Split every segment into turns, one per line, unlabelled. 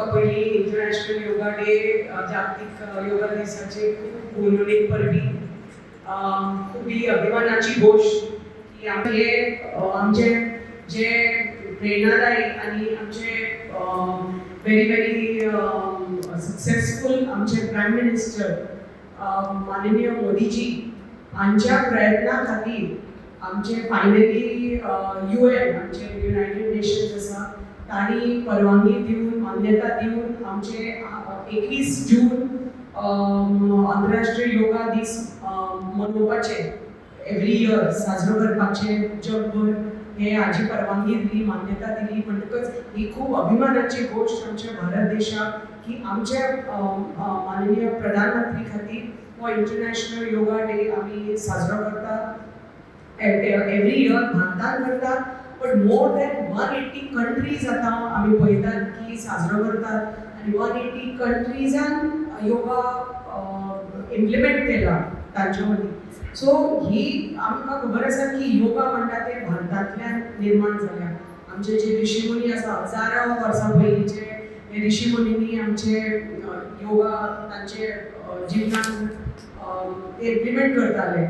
तुमकां पयलीं international yoga day, जागतीक योगा दिसाचे खूब हुनहुनीत परबीं. खूब ही अभिमानाची गोश्ट की आमचे आमचे जे प्रेरणादायी आनी आमचे व्हेरी व्हेरी सक्सेसफूल आमचे प्रायम मिनिस्टर माननीय मोदीजी हांच्या प्रयत्ना खातीर आमचे फायनली युएन, आमचे युनायटेड नेशन्स आसा, तांणी परवानगी दिवन, मान्यता दिवन आमचे 21 जून आंतरराष्ट्रीय योगा दीस मनोवपाचे, एवरी इयर साजरो करपाचे जगभर, हे हाजी परवानगी दिली, मान्यता दिली. म्हणटकच ही खूब अभिमानाची गोश्ट आमच्या भारत देशाक की आमच्या अ, अ, माननीय प्रधानमंत्री खातीर हो इंटरनॅशनल योगा डे आमी साजरो करतात, एवरी इयर भारतान करतात, पण more than 180 countries आतां आमी पळयतात की साजरो करतात आनी 180 कंट्रीजान योगा इम्प्लिमेंट केला तांच्या मदीं. सो ही आमकां खबर आसा की योगा म्हणटा ते भारतांतल्यान निर्माण जाल्या. आमचे जे ऋषीमुनी आसा, हजारो वर्सां पयलींचे हे ऋषीमुनींनी आमचे योगा तांचे जिवनान ते इम्प्लिमेंट करताले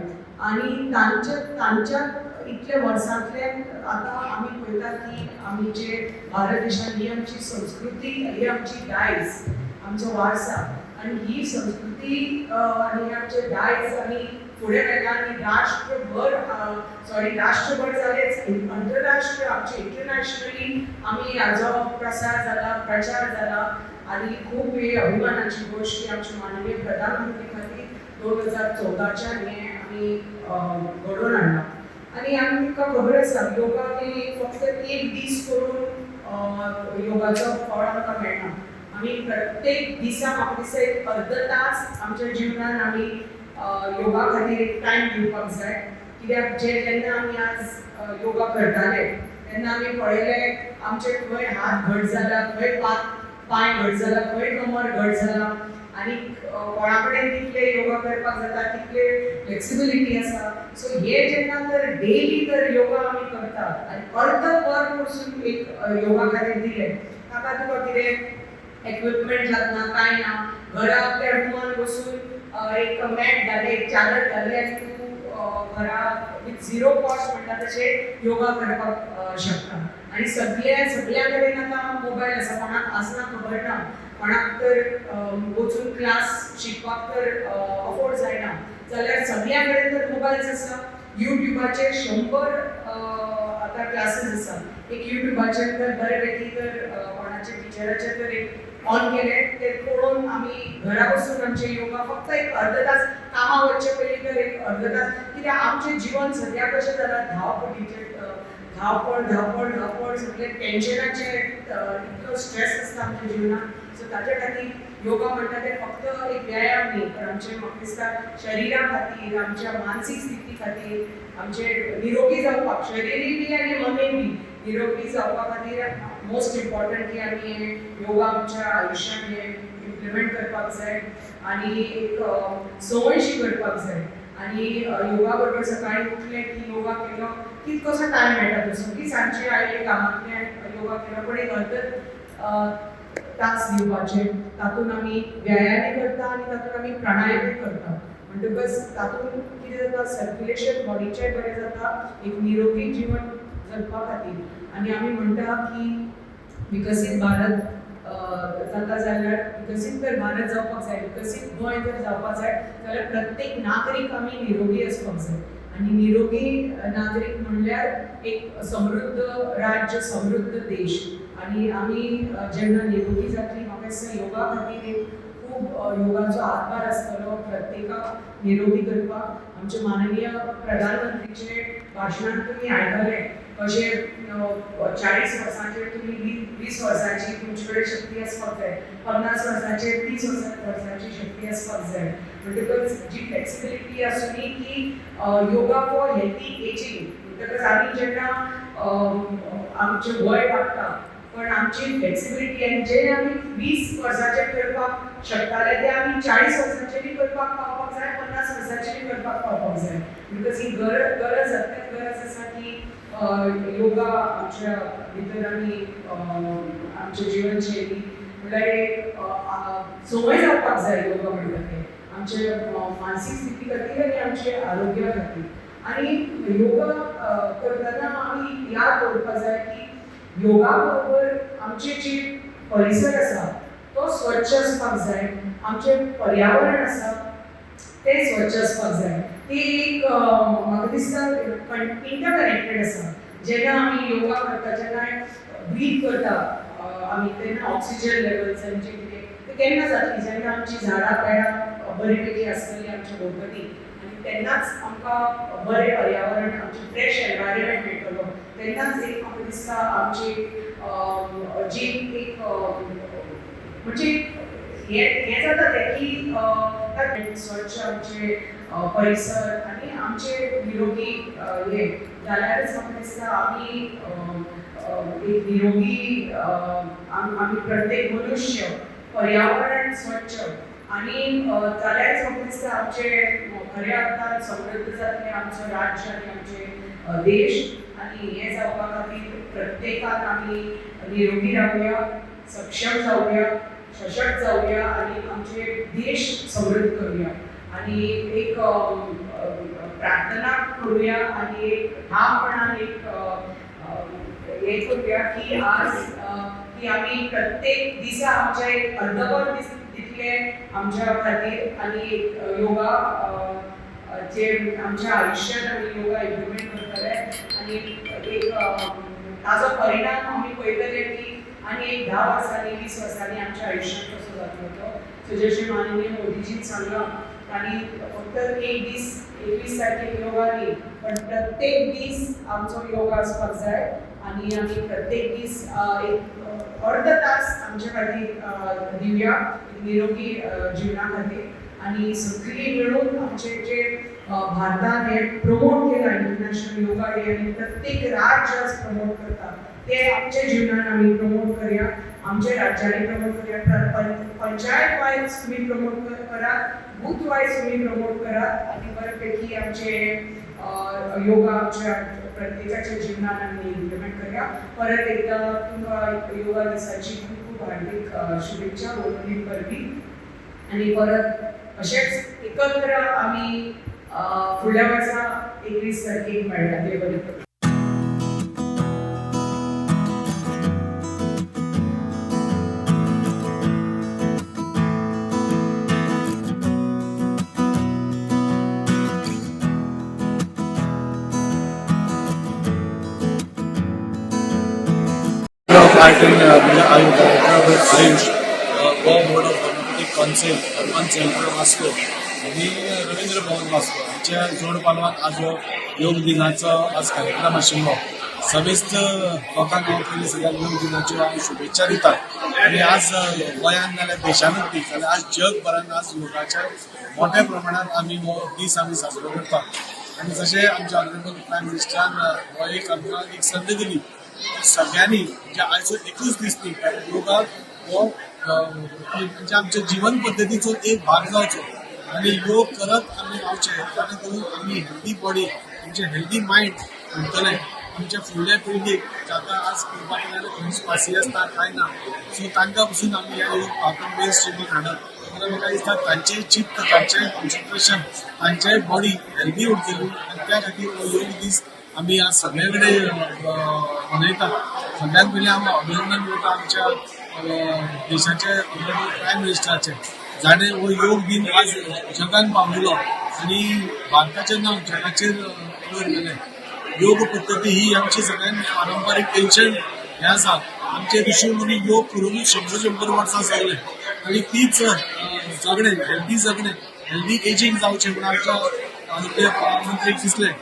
आनी तांच्या तांच्या इतल्या वर्सांतल्यान आतां आमी पळयतात की आमी जे भारत देशान ही आमची संस्कृती, ही आमची दायज, आमचो वारसा आनी ही संस्कृती आनी हे आमचे दायज आमी फुडें व्हेला आनी राष्ट्रभर, सॉरी, राष्ट्रभर जालेच, अंतरराष्ट्रीय आमचे इंटरनॅशनली आमी हाजो प्रसार जाला, प्रचार जाला. आनी खूब ही अभिमानाची गोश्ट की आमचे माननीय प्रधानमंत्री खातीर 2014च्यान हें आमी घडोवन हाडलां. आनी आमकां खबर आसा, योगा ही फक्त एक दीस करून योगाचो फळ आमकां मेळना. आमी प्रत्येक दिसा, म्हाका दिसता, एक अर्द तास आमच्या जिवनान आमी योगा खातीर एक टायम दिवपाक जाय. कित्याक जे जेन्ना आमी आज योगा करताले तेन्ना आमी पळयले, आमचे खंय हात घट जाला, खंय पांय घट जाला, खंय कमर घट जाला आनी कोणा कडेन कितले योगा करपाक जाता, कितले फ्लेक्सिबिलिटी आसा. सो हे जेन्ना तर डेली तर योगा आमी करतात आनी अर्द वर पसून एक योगा खातीर दिलें, ताका तुका कितें इक्विपमेंट लागना, कांय ना. घरा आपल्या रुमान बसून एक मॅट घालें, एक चादर घाली आनी तूं घरा विथ झिरो कॉस्ट म्हणटा तशें योगा करपाक शकता. आनी सगल्या कडेन आतां मोबायल आसा. कोणाक आसना खबर ना, कोणाक तर वचून क्लास शिकपाक तर अफोर्ड जायना जाल्यार सगल्या कडेन तर मोबायल्स आसा. युट्युबाचेर 100 आतां क्लासीस आसा. एक युट्युबाचेर तर बरे पैकी तर कोणाच्या टिचराचेर तर एक ऑन केलें, ते पळोवन आमी घरा बसून आमचे योगा फक्त एक अर्द तास, कामाक वचचे पयलीं तर एक अर्द तास. कित्याक आमचें जिवन सद्या कशें जालां, धांवपळीचें, धांवपळ, धांवपळ, धांवपळ, सगळे टेन्शनाचे, इतलो स्ट्रेस आसता आमच्या जिवनात. सो ताच्या खातीर योगा म्हणटा ते फक्त एक व्यायाम न्ही, पण आमचे, म्हाका दिसता, शरिरा खातीर, आमच्या मानसीक स्थिती खातीर, आमचे निरोगी जावपाक, शरिरी बी आनी मनीय बी निरोगी जावपा खातीर मोस्ट इम्पॉर्टंट की आमी हे योगा आमच्या आयुश्यांत हे इम्प्लिमेंट करपाक जाय आनी एक संवयशी करपाक जाय. आनी योगा बरोबर सकाळी उठले की योगा केलो, कितकोसो टायम मेळटा तसो की सांजचे आयले कामांतल्यान योगा केलो, पण एक अर्द तास दिवपाचे. तातूंत आमी व्यायामय करता आनी तातूंत आमी प्राणायामय करता. म्हणटकच तातूंत कितें जाता, सर्क्युलेशन बॉडीचें बरें जाता, एक निरोगी जीवन जगपा खातीर. आनी आमी म्हणटा की विकसीत भारत जाता जाल्यार, विकसीत तर भारत जावपाक जाय, विकसीत गोंय जर जावपाक जाय जाल्यार प्रत्येक नागरीक आमी निरोगी आसपाक जाय. आनी निरोगी नागरीक म्हणल्यार एक समृद्ध राज्य, समृद्ध देश. आनी आमी जेन्ना निरोगी जातली, म्हाका दिसता योगा खातीर एक खूब योगाचो हातभार आसतलो प्रत्येकाक निरोगी करपाक. आमचे माननीय प्रधानमंत्रीचे भाशणान तुमी आयकलें कशें 40 वर्सांचेर तुमी 20 वर्सांची तुमचे कडेन शक्ती आसपाक जाय, 50 वर्सांचेर 30 वर्सांची शक्ती आसपाक जाय. म्हणटकच जी फ्लेक्सिबिलिटी आसुनी की योगा फॉर हेल्दी एजिंग. म्हणटकच आमी जेन्ना आमचें वय वाडटा, पण आमची फ्लेक्सिबिलिटी आनी जे आमी 20 वर्सांचेर करपाक शकताले ते आमी 40 वर्सांचेरय करपाक पावपाक जाय, 50 वर्सांचेरय करपाक पावपाक जाय. Because ही गरज गरज अत्यंत गरज आसा की योगा आमच्या भितर आमी आमच्या जिवनशैली म्हणल्यार एक संवय जावपाक जाय योगा म्हणटा तें आमचे मानसीक स्थिती खातीर आनी आमचे आरोग्या खातीर. आनी योगा करतना आमी याद दवरपाक जाय की योगा बरोबर आमचे जे परिसर आसा तो स्वच्छ आसपाक जाय, आमचें पर्यावरण आसा तें स्वच्छ आसपाक जाय. ती एक म्हाका दिसता इंटरकनेक्टेड आसा. जेन्ना आमी योगा करता, जेन्ना ब्रीथ करता आमी, तेन्ना ऑक्सिजन लेवल्स आनी जें कितें तें केन्ना जातली, जेन्ना आमची झाडां पेडां बरी पैकी आसतली आमच्या भोंवतणी, आनी तेन्नाच आमकां बरें पर्यावरण, आमचें फ्रेश एनवायरमेंट मेळटलो. तेन्नाच एक म्हाका दिसता आमची जी एक म्हणजे हें हें जाता तें की स्वच्छ आमचे परिसर आनी आमचे निरोगी हे जाल्यारच म्हाका दिसता आमी एक निरोगी आमी प्रत्येक मनुष्य पर्यावरण स्वच्छ आनी जाल्यारच म्हाका दिसता आमचे खऱ्या अर्थान समृद्ध जातलें आमचो राज्य आनी आमचे देश. आनी हें जावपा खातीर प्रत्येकान आमी निरोगी रावया, सक्षम जावया, सशक्त जावया आनी आमचे देश समृद्ध करूया. आनी एक प्रार्थना करूया आनी एक ठामपणान एक हें करूया की आज की आमी प्रत्येक दिसा आमच्या एक अर्दवर दितले आमच्या खातीर आनी एक योगा जे आमच्या आयुश्यात आमी योगा इम्प्लिमेंट करतले आनी एक ताजो परिणाम आमी पळयतले की आनी एक 10 वर्सांनी 20 वर्सांनी आमच्या आयुश्यात कसो जातलो तो. सो जशें माननीय मोदीजीन सांगलां, तांणी फक्त एक दीस 21 तारखेक योगा न्ही, पण प्रत्येक दीस आमचो योगा आसपाक जाय आनी आमी प्रत्येक दीस एक अर्द तास आमच्या खातीर दिवया निरोगी जिवना खातीर. आनी सगळीं मेळून आमचे जे भारतान हे प्रमोट केला इंटरनॅशनल योगा डे आनी प्रत्येक राज्य आज प्रमोट करता, ते आमच्या जिवनान आमी प्रमोट करया, आमच्या राज्यांनी प्रमोट करया. पंचायत वायज तुमी प्रमोट करात, बूथ वायज तुमी प्रमोट करात आनी बरेपैकी आमचे योगा आमच्या प्रत्येकाच्या जिवनान आमी इम्प्लिमेंट करया. परत एकदा तुमकां योगा दिसाची खूब खूब हार्दीक शुभेच्छा, वरवीं परबीं. आनी परत अशेंच एकत्र आमी फुडल्या वर्सा 21 तारखेक मेळटा. देव बरें करूं.
ऑफ आर्ट अँड म्हणजे director AYUSH, Goa board of homeopathic council, urban centre Vasco आनी रवींद्र भवन वास्को हांच्या जोड पालवान आज हो योग दिनाचो आज कार्यक्रम आशिल्लो. समेस्त लोकांक हांव पयलीं सगळ्यांक योग दिनाच्यो हांव शुभेच्छा दिता. आनी आज गोंयांत नाल्यार देशानूच न्ही जाल्यार आज जगभरान आज योगाच्या मोठ्या प्रमाणात आमी हो दीस आमी साजरो करता. आनी जशें आमच्या ऑनरेबल प्रायम मिनिस्टरान हो एक आमकां एक संद दिली सगळ्यांनी, म्हणजे आयचो एकूच दीस न्ही, कारण योगा हो म्हणजे आमच्या जिवन पद्दतीचो एक भाग जावचो आनी योग करत आमी रावचे, जाणे करून आमी हेल्दी बॉडी, आमचें हेल्दी मायंड उरतलें आमच्या फुडल्या पिळगेक. आतां आज पळोवपाक गेल्यार खंयच पासी आसता कांय ना, सो तांकां पसून आमी ह्या योग पावतम बेस जिमान हाडत जाल्यार म्हाका दिसता तांचें चित्त, तांचें कॉन्सन्ट्रेशन, तांचेय बॉडी हेल्दी उरतली. आनी त्या खातीर हो योग दीस आमी आज सगळे कडेन मनयतात. सगळ्यात पयलीं हांव अभिनंदन करता आमच्या देशाचे ऑनरेबल प्रायम मिनिस्टराचे, जाणें हो योग दिन आज जगान पावयलो आनी भारताचें नांव जगाचेर वयर गेलें. योग पद्दती ही आमची सगळ्यांत पारंपारीक एन्शंट हें आसा. आमचे ऋषी मुनी योग करूनच शंबर शंबर वर्सां जगले आनी तीच जगणें, हेल्दी जगणें, हेल्दी एजींग जावचें म्हणून आमच्या आदरणीय प्रधानमंत्रीक दिसलें.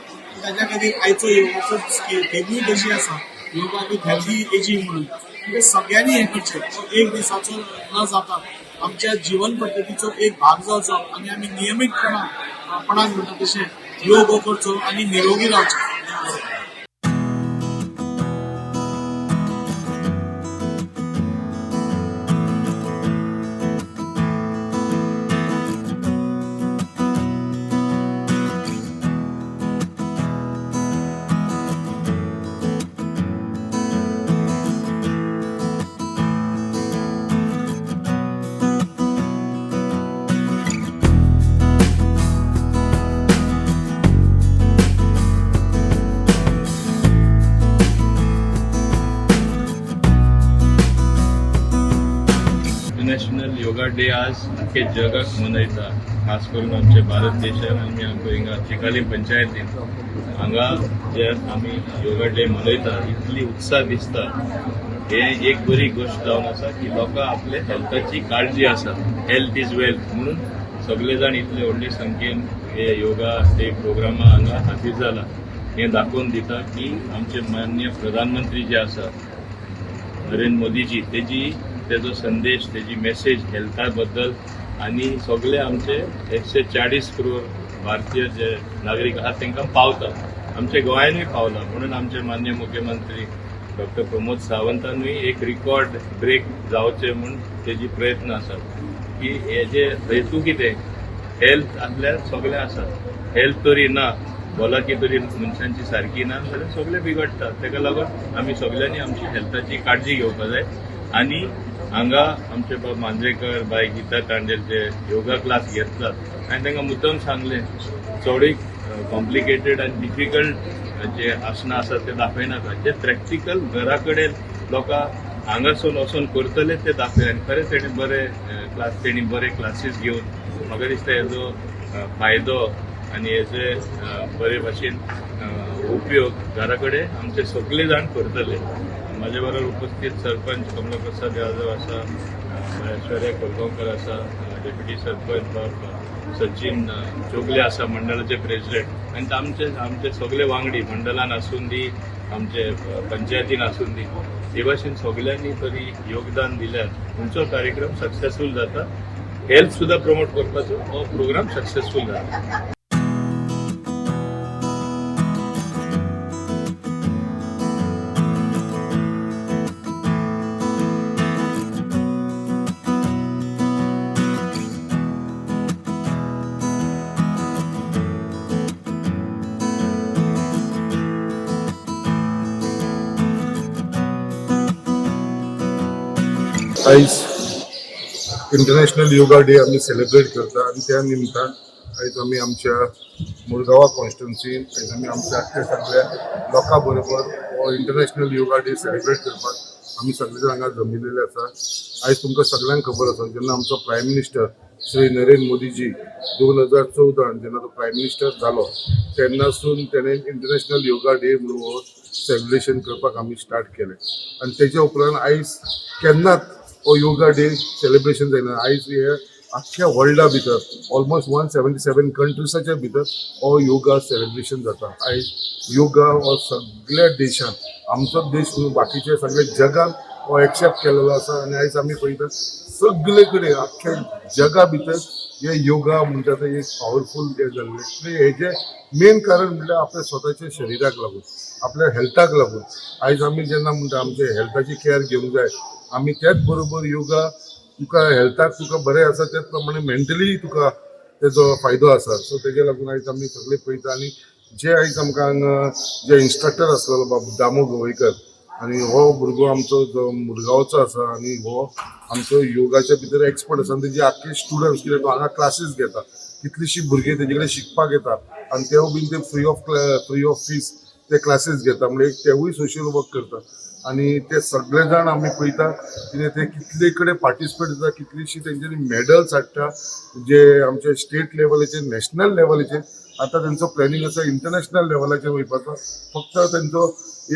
ताच्या खातीर आयचो योगाचो थिमूय तशी आसा, योगा विथ हेल्दी एजींग म्हणून. म्हणजे सगळ्यांनी हें करचें, तो एक दिसाचो न जाता आमच्या जिवन पद्दतीचो एक भाग जावचो आनी आमी नियमीतपणान आपणाक म्हणटा तशें योग हो करचो आनी निरोगी रावचें.
डे आज आख्खे जगाक मनयता, खास करून आमचे भारत देशान. आमी आमकां हिंगा चिकाली पंचायतीन हांगा जे आमी योगा डे मनयता, इतली उत्साह दिसता. हे एक बरी गोश्ट जावन आसा की लोकां आपले हेल्थाची काळजी आसा. हेल्थ is wealth म्हणून सगळे जाण इतले व्हडले संख्येन हे योगा डे प्रोग्रामा हांगा हाजीर जाला. हें दाखोवन दिता की आमचे माननीय प्रधानमंत्री जे आसा नरेंद्र मोदीजी, तेजो संदेश, तेजी मेसेज हेल्था बद्दल आनी सगळे आमचे 140 करोड भारतीय जे नागरीक आहात तांकां पावता. आमच्या गोंयानूय पावला. म्हणून आमचे माननीय मुख्यमंत्री डॉक्टर प्रमोद सावंतानूय एक रिकॉर्ड ब्रेक जावचे म्हूण तेजी प्रयत्न आसात की हेजे हेतू कितें, हेल्थ आसल्यार सगळें आसा. हेल्थ तरी ना, भलायकी तरी मनशांची सारकी ना जाल्यार सगळें बिगडटा. ताका लागून आमी सगळ्यांनी आमची हेल्थाची काळजी घेवपाक जाय. आनी हांगा आमचे बाब मांद्रेकर, बाय गीता तांडेल जे योगा क्लास घेतलात, हांवें तांकां मुद्दम सांगलें, चडूय कॉम्प्लिकेटेड आनी डिफिकल्ट जे आसनां आसात ते दाखयनाका, जे प्रॅक्टिकल घरा कडेन लोकां हांगासून वचून करतले ते दाखय. आनी खरेंच तेणी बरे क्लासीस घेवन म्हाका दिसता हेजो फायदो आनी हेजे बरे भाशेन उपयोग घरा कडेन आमचे सगळे जाण करतले. म्हाजे बरोबर उपस्थित सरपंच कमला प्रसाद यादव आसा, ऐश्वर्या कोलगांवकर आसा, डेप्युटी सरपंच बाब सचिन चोगले आसा, मंडळाचे प्रेसिडेंट आनी आमचे आमचे सगळे वांगडी मंडळान आसून दी, आमचे पंचायतीन आसून दी, हे भाशेन सगळ्यांनी तरी योगदान दिल्यार तुमचो कार्यक्रम सक्सेसफूल जाता. हेल्थ सुद्दां प्रमोट करपाचो हो प्रोग्राम सक्सेसफूल जाता.
आयज इंटरनॅशनल योगा डे आमी सेलिब्रेट करता आनी त्या निमतान आयज आमी आमच्या मुरगांवा कॉन्स्टिट्युन्सीन आयज आमी आमच्या आख्ख्या सगळ्या लोकां बरोबर हो इंटरनॅशनल योगा डे सेलिब्रेट करपाक आमी सगळे जाण हांगा जमिल्ले आसा. आयज तुमकां सगळ्यांक खबर आसा, जेन्ना आमचो प्रायम मिनिस्टर श्री नरेंद्र मोदीजी 2014न जेन्ना तो प्रायम मिनिस्टर जालो, तेन्नासून तेणें इंटरनॅशनल योगा डे म्हणून हो सेलिब्रेशन करपाक आमी स्टार्ट केलें. आनी तेच्या उपरांत आयज केन्नाच हो योगा डे सेलिब्रेशन जायना. आयज हे आख्ख्या वर्ल्डा भितर ऑलमोस्ट 177 कंट्रीसाच्या भितर हो योगा सेलिब्रेशन जाता. आयज योगा हो सगळ्या देशांत, आमचोच देश न्हू, बाकीचे सगळे जगान हो एक्सेप्ट केलेलो आसा. आनी आयज आमी पळयतात सगळे कडेन आख्ख्या जगा भितर हे योगा म्हणटा ते एक पावरफूल हे जाल्लें. हेजें मेन कारण म्हणल्यार आपल्या स्वताच्या शरिराक लागून, आपल्या हेल्थाक लागून. आयज आमी जेन्ना म्हणटा आमच्या हेल्थाची केअर घेवंक जाय आमी, त्याच बरोबर योगा तुका हेल्थाक तुका बरें आसा, त्याच प्रमाणे मेंटली तुका तेजो फायदो आसा. सो तेजे लागून आयज आमी सगळे पळयता. आनी जे आयज आमकां हांगा जे इन्स्ट्रक्टर आसलेलो बाब दामू गवयकर, आनी हो भुरगो आमचो जो मुरगांवचो आसा आनी हो आमचो योगाच्या भितर एक्सपर्ट आसा. आनी तेजे आख्खे स्टुडंट्स, कित्याक तो हांगा क्लासीस घेता, कितलीशीं भुरगीं तेजे कडेन शिकपाक येता आनी तेवूय बीन ते फ्री ऑफ फीस ते क्लासीस घेता. म्हणजे एक तेवूय सोशल वर्क करता. आनी ते सगळे जाण आमी पळयता कितें ते कितले कडेन पार्टिसिपेट जाता, कितलीशीं तेंच्यांनी मेडल्स हाडटा, जे आमचे स्टेट लेवलाचेर, नॅशनल लेवलाचेर. आतां तेंचो प्लॅनिंग आसा इंटरनॅशनल लेवलाचेर वयपाचो. फक्त तेंचो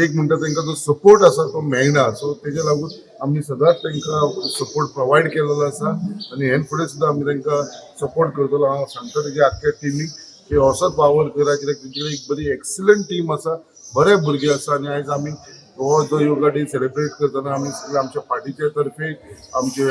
एक म्हणटा तेंकां जो सपोर्ट आसा तो मेळना. सो तेजे लागून आमी सदांच तेंकां सपोर्ट प्रोवायड केलेलो आसा आनी हेन फुडें सुद्दां आमी तेंकां सपोर्ट करतलो. हांव सांगता तेजे आख्ख्या टिमीक की असोच वावर करा, कित्याक तेंचे कडेन एक बरी एक्सिलंट टीम आसा, बरे भुरगे आसा. आनी आयज आमी हो जो योगा डे सेलिब्रेट करतना आमी सगळे आमच्या पार्टीचे तर्फे, आमचे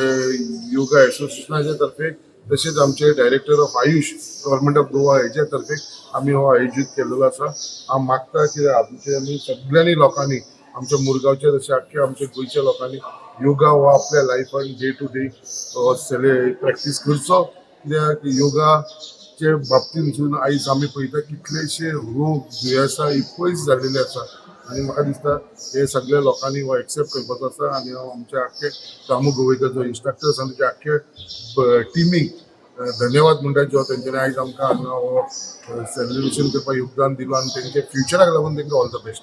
योगा एसोसिएशनाच्या तर्फे, तशेंच आमचे director of AYUSH, government of Goa हेच्या तर्फे आमी हो आयोजीत केलेलो आसा. हांव मागता की आमचे आमी सगळ्यांनी लोकांनी, आमच्या मुरगांवच्या तशें आख्ख्या आमच्या गोंयच्या लोकांनी योगा हो आपल्या लायफान डे टू डे प्रॅक्टीस करचो, कित्याक योगाचे बाबतींतसून आयज आमी पळयता कितलेशे रोग, दुयेंसां ही पयस जाल्लेली आसा. आनी म्हाका दिसता हे सगळ्या लोकांनी हो एक्सेप्ट करपाचो आसा. आनी हांव आमच्या आख्खे दामू गोवेकर जो इन्स्ट्रक्टर आसा, तेच्या आख्खे टिमीक धन्यवाद म्हणटा, जो तेंच्यांनी आयज आमकां हांगा हो सेलिब्रेशन करपाक योगदान दिलो. आनी तेंच्या फ्युचराक लागून तेंकां ऑल the best.